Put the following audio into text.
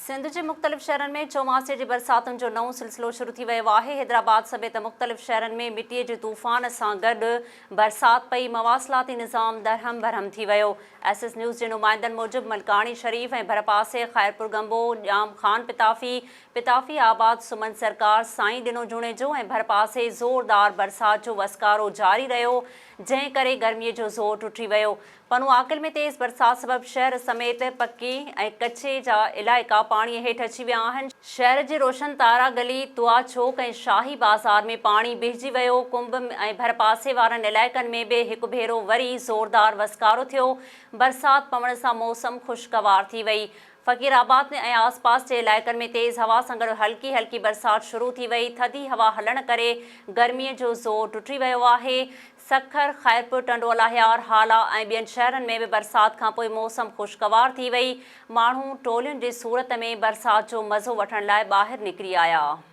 سنڌ جي مختلف شهرن ۾ چوماسي جي برساتن جو نئون سلسلو شروع ٿي ويو آهي، حيدرآباد سميت مختلف شهرن ۾ مٽي جي طوفان سان گڏ برسات پئي، مواصلاتي نظام درهم برهم ٿي ويو. ايس ايس نيوز جي نمائندن موجب ملڪاڻي شريف ۽ ڀرپاسي خيرپور گنبو، ڄام خان پتافي، پتافي آباد، سمن سرڪار، سائين ڏنو جوڻيجو ۽ ڀرپاسي زوردار برسات جو وسڪارو جاري رهيو، جنهن ڪري گرمي جو زور ٽٽي ويو. پنوعاقل ۾ تيز برسات سبب شهر سميت پڪي ۽ ڪچي جا علائقا پاڻي هيٺ اچي ويا آهن. شهر جي روشن تارا گلي، توا چوڪ ۽ شاهي بازار ۾ پاڻي بيهجي ويو، ڪنب ۽ ڀرپاسي وارن علائقن ۾ به هڪ ڀيرو وري زوردار وسڪارو ٿيو، برسات پوڻ سان موسم خوشگوار ٿي وئي. فقير آباد ۽ آس پاس جي علائقن ۾ تيز هوا سان گڏ هلڪي هلڪي برسات شروع ٿي وئي، ٿڌي هوا هلڻ ڪري گرمي جو زور ٽٽي ويو آهي. سکر، خيرپور، ٽنڊو الاهيار، هالا ۽ ٻين شهرن ۾ به برسات کانپوء موسم خوشگوار ٿي وئي، ماڻهو ٽولين جي صورت ۾ برسات جو مزو وٺڻ لاء ٻاهر نڪري آيا.